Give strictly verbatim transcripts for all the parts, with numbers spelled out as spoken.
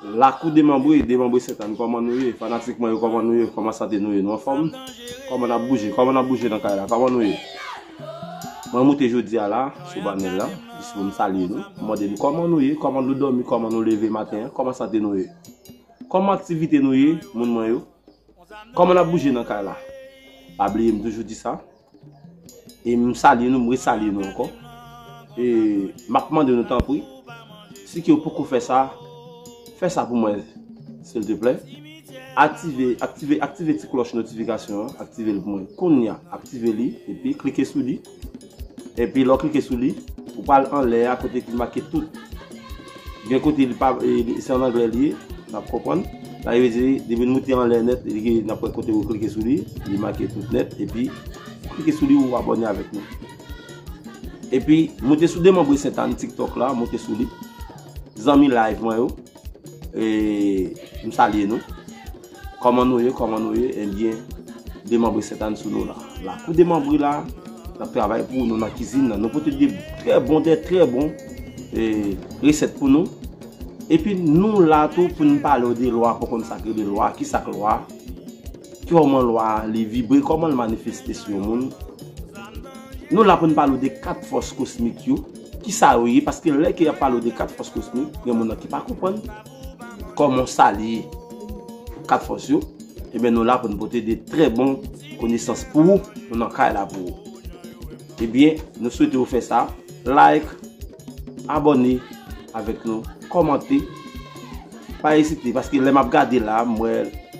Lakou demanbre, demanbre Sentàn, kòman nou ye? Fanatik mwen yo, kòman nou ye? Kòman sante nou ye? Nou anfòm? Kòman n ap bouje? Kòman n ap bouje nan kay la? Kòman nou ye? Mwen moute jodi a la, sou panèl la, jis pou m salye nou. M mande nou kòman nou ye, kòman nou dòmi, kòman nou leve maten an, kòman sante nou ye? Kòman aktivite nou ye, moun mwen yo? Kòman n ap bouje nan kay la? Pa bliye, m toujou di sa. E m salye nou, m resalye nou ankò. E m ap mande nou tanpri, si ke w poko fè sa, fè sa pou mwen, silteplè. Aktive, aktive, aktive ti klòch notifikasyon an, aktive l pou mwen. Kounye a, aktive li, epi klike sou li. Epi lè w klike sou li, ou pral anlè a kote ki make tout. Gen kote li pa, e, li- se an anglè li ye, n ap konprann. Sa vle di, depi n moute anlè nèt, li gen, n ap wè kote ou klike sou li, li make tout nèt, epi klike sou li, ou abòne avèk nou. Epi, moute sou Demanbre Sentàn TikTok la, moute sou li. Zanmi live mwen yo, e, m salye nou. Kòman nou ye, kòman nou ye? Ebyen, Demanbre Sentàn sou nou la. Lakou demanbre la, n ap travay pou nou nan kizin nan. Nou pote de trè bon, de trè bon, e, resèt pou nou. Epi nou la tou pou n pale w de lwa, pou konn sa k rele lwa, ki sa k lwa, kòman lwa li vibre, kòman l manifeste sou yon moun. Nou la pou n pale w de kat fòs kosmik yo, ki sa yo ye, paske lè ke y ap pale w de kat fòs kosmik, gen moun nan ki pa konprann kòman sa li ye, kat fòs yo. Ebyen, nou la pou n pote de trè bon konesans pou ou, nou nan kay la pou ou. Ebyen, nou swete w fè sa, like, abòne avèk nou, kòmante, pa ezite, paske lè m ap gade la, m wè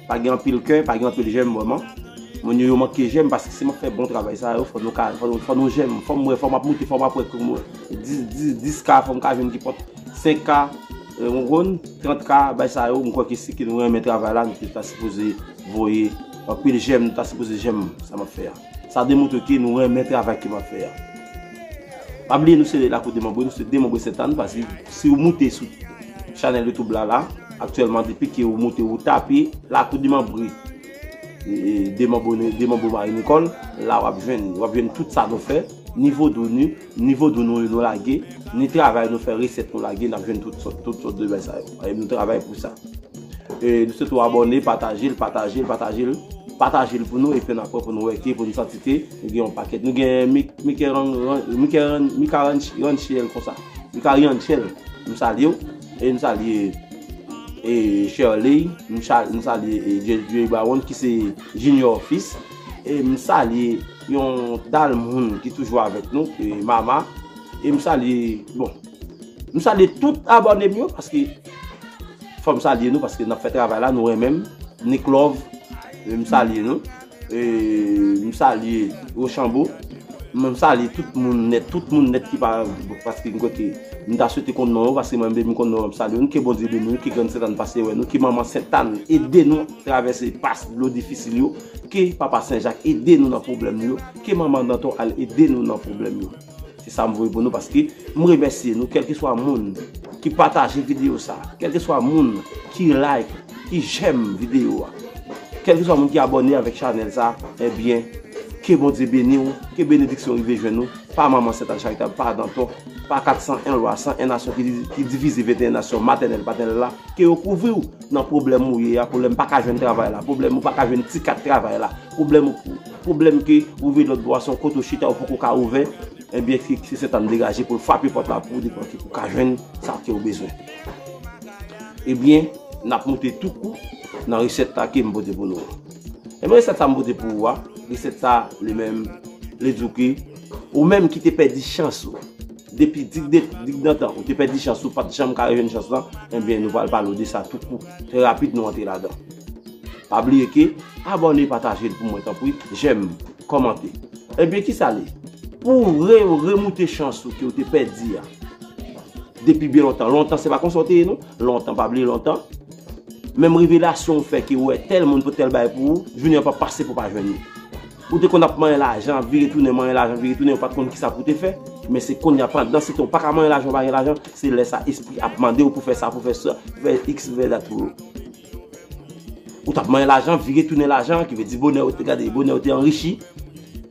pa gen anpil kè, pa gen anpil jèm vrèman. Moun yo, yo manke jèm, paske si m ap fè bon travay sa yo, fò nou ka, fò nou, fò nou jèm, fò m wè, fò m ap moute, fò m ap wè ke mwen, dis, dis, dis K, fò m ka jwenn kipòt senk K, e, w konprann, trant K, bay sa yo, m kwè ke si ke nou renmen travay la, nou te ta sipoze voye anpil jèm, nou ta sipoze jèm sa m ap fè a. Sa demontre ke nou renmen travay ke m ap fè a. Pa bliye, nou se Lakou Demanbre, nou se Demanbre Sentàn, paske si w moute sou chanèl YouTube la, la, aktyèlman, depi ke w moute, ou tape Lakou Demanbre, e, e, Demanbre, Demanbre Marie Nicole, la w ap jwenn, w ap jwenn tout sa nou fè, ni vodou nou, ni vodou nou, nou lage, ni travay nou fè, resèt nou lage, n ap jwenn tout sòt, tout sòt de bagay sa yo. E nou travay pou sa. E, nou swete w abòne, pataje l, pataje l, pataje l. Pataje l pou nou, epi n ap pran pou nou wè ke, pou nou santi ke nou gen yon pakèt. Nou gen Mik-, Mike Ran-, Ran-, Mike Ran-, Mika Ranch-, Ranchiel konsa. Mika Ranchiel, m salye w. E m salye, e, Shirley, m sa-, m salye, e, J J Baron, ki se Junior Fils. E m salye yon dal moun ki toujou avèk nou, e, Mama. E m salye, bon, m salye tout abòne m yo, paske fò m salye nou, paske n ap fè travay la, nou renmen m. Nick Love, e, m salye nou. E, m salye Rochambeau. M salye tout moun nèt, tout moun nèt ki pa, paske m kwè ke m ta swete konn non yo, paske mwen menm depi m konn non yo, m salye nou. Ke Bondye beni nou, ke Grann Sentàn pase wè nou, ke Manman Sentàn ede nou travèse pas dlo difisil yo, ke Papa Sen Jak ede nou nan pwoblèm yo, ke Manman Danton al ede nou nan pwoblèm yo. Se sa m voye pou nou, paske m remèsye nou, kèlkeswa moun ki pataje videyo sa, kèlkeswa moun ki like, ki jèm videyo a, kèlkeswa moun ki abòne avèk chanèl sa, ebyen, ke Bondye beni w, ke benediksyon rive jwenn ou, pa Manman Sentàn Charitab, pa Danton, pa kat san en lwa, san en nasyon ki, ki divize venteyen nasyon matènèl, patènèl la, ke yo kouvri w nan pwoblèm ou ye a, pwoblèm pa ka jwenn travay la, pwoblèm ou pa ka jwenn ti kat travay la, pwoblèm ou, pwoblèm ke ou vin lòt bò a, se yon kote w chita, ou poko ka ouvè, ebyen, ke, ke Sentàn degaje pou l frape pòt la pou ou, depi ke ou ka jwenn sa ke ou bezwen. Ebyen, n ap moute tou kou nan resèt la ke m pote pou nou an. Ebyen, resèt sa m pote pou ou a, resèt sa, li menm, li di w ke ou menm ki te pèdi chans ou, depi dig de, dig nan tan, ou te pèdi chans ou, pa t janm ka jwenn chans lan, ebyen, nou pral pale w de sa tou kou, trè rapid, nou antre ladan. Pa bliye ke abòne, pataje l pou mwen, tanpri, jèm, kòmante. Ebyen, ki sa l ye? Pou w re-, remoute chans ou ke w te pèdi a depi byen lontan. Lontan, se pa konsa w te ye, non. Lontan, pa bliye lontan. Menm revelasyon w fè ke w wè tèl moun pote tèl bagay pou ou, jounen an p ap pase pou w pa jwenn li. Ou te konn ap manyen lajan, vire tounen, manyen lajan, vire tounen, ou pa t konn kisa pou w te fè. Men se kounye a, pandan se tan ou pa ka manyen lajan, ou pa gen lajan, se lè sa espri ap mande w pou fè sa, pou fè sa, pou fè iks, pou fè dat pou ou. Ou t ap manyen lajan, vire tounen lajan, ki vle di bonè ou te gade, bonè ou te anrichi.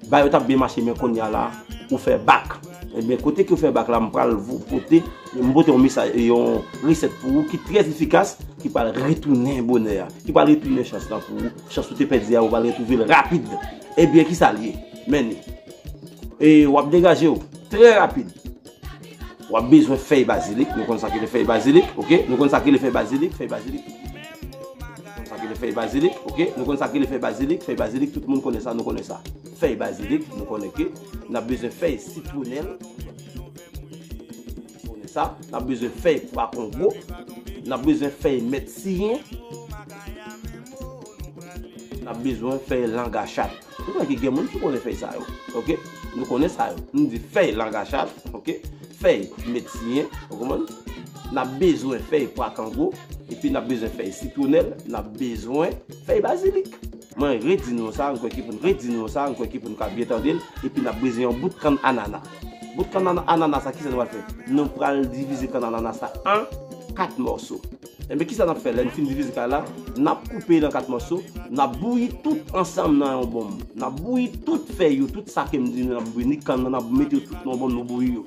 Bagay yo t ap byen mache, men kounye a la, ou fè bak. Ebyen, kote ke ou fè bak la, m pral vo-, pote M pote yon mesaj, yon resèt pou ou ki trè efikas, ki pral retounen bonè a, ki pral retounen chans lan pou ou. Chans ou te pèdi a, ou pral retwouve l rapid. Ebyen, kisa l ye? Men li. E w ap degaje w trè rapid. W ap bezwen fèy bazilik. Nou konn sa ki le fèy bazilik, oke? Nou konn sa ki le fèy bazilik, fèy bazilik. Nou konn sa ki le fèy bazilik, oke? Nou konn sa ki le fèy bazilik, fèy bazilik, tout moun konnen sa, nou konnen sa. Fèy bazilik, nou konnen ke n ap bezwen fèy sitwonèl. Konnen sa, n ap bezwen fèy pwa kongo, n ap bezwen fèy mèt siyen, n ap bezwen fèy langa chat. Ou konnen ke gen moun ki konnen fèy sa yo, oke? Nou konnen sa yo. Nou di fèy langa chat, oke? Fèy mèt siyen, ou konprann? N ap bezwen fèy pwa kongo, epi n ap bezwen fèy sitwonèl, n ap bezwen fèy bazilik. Mwen redi nou sa, m kwè ki pou n redi nou sa, m kwè ki pou n ka byen tande l, epi n ap brize yon bout kann anana. Bout kann ana- anana sa, kisa nou pral fè? Nou pral divize kann anana sa an kat mòso. Enben, kisa n ap fè lè n fin divize kay la? N ap koupe l an kat mòso, n ap bouyi tout ansanm nan yon bonm. N ap bouyi tout fèy yo, tout sa ke m di nou, n ap bouyi, ni kann nan, n ap mete yo tout nan yon bonm, nou bouyi yo.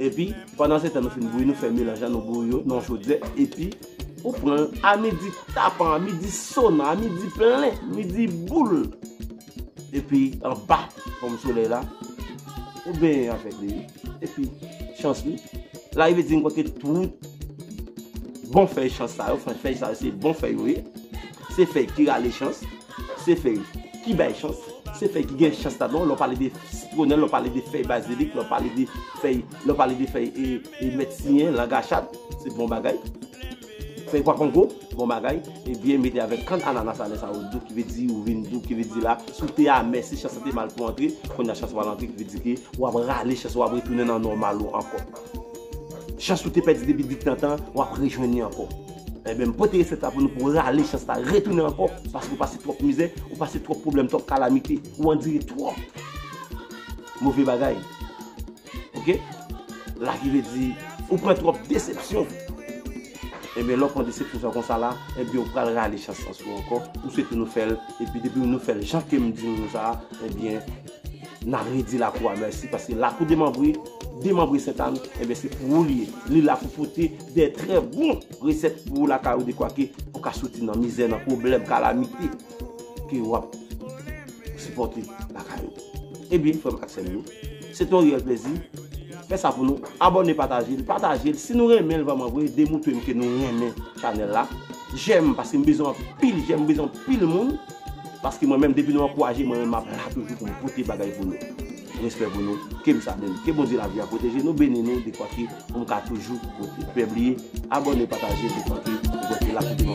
Epi, pandan se tan nou fin bouyi, nou fè melanj la, nou bouyi yo nan yon chodyè, epi ou pran l a midi tapan, a midi sonan, a midi plen, midi boul. Epi anba pòm solèy la, ou benyen avèk li, wi. Epi chans li, la rive di m kwè ke tout bon fèy chans sa yo, fèy sa yo se bon fèy yo ye. Se fèy ki rale chans, se fèy ki bay chans, se fèy ki gen chans ladan. Lè w pale de sitwonèl, lè w pale de fèy bazilik, lè w pale de fèy, lè w pale de fèy e, e mèt siyen, langa chat, se bon bagay. Fèy pwa kongo, bon bagay. Ebyen, mete avèk kann anana sa, lè sa ou dou, ki vle di ou vin dou, ki vle di la, si w te amè, si chans lan te mal pou antre, kounye a chans pral antre, ki vle di ke w ap rale chans, w ap retounen nan nòmal ou ankò. Chans ou te pèdi depi ditantan, w ap rejwenn li ankò. Enben, m pote resèt la pou nou, pou rale chans la, retounen ankò, paske ou pase twòp mizè, ou pase twòp pwoblèm, twòp kalamite, ou andire twòp move bagay. Oke? La ki vle di, ou pran twòp desepsyon. Ebyen, lè w pran desepsyon sa konsa la, ebyen, ou pral rale chans lan sou ou ankò. M swete nou fè l, epi depi nou fè l jan ke m di nou sa, ebyen, n a redi lakou a mèsi, paske lakou demanbre, demanbre Sentàn, ebyen, se pou ou li ye. Li la pou pote de trè bon resèt pou ou lakay ou, dekwa ke ou ka soti nan mizè, nan pwoblèm, kalamite ke w ap sipòte lakay ou. Ebyen, frè m ak sè m yo, se te yon reyèl plezi. Fè sa pou nou. Abòne, pataje l, pataje l. Si nou renmen l vrèman vre, demontre m ke nou renmen chanèl la. Jèm, paske m bezwen anpil jèm, m bezwen anpil moun. Paske mwen menm, depi nou ankouraje, mwen menm, m ap la toujou pou m pote bagay pou nou. Respè pou nou. Ke m sa beni. Ke Bondye lavi a pwoteje nou, beni nou, dekwa ke pou m ka toujou pote. Pa bliye, abòne, pataje, dekwa ke pou pote la pou nou.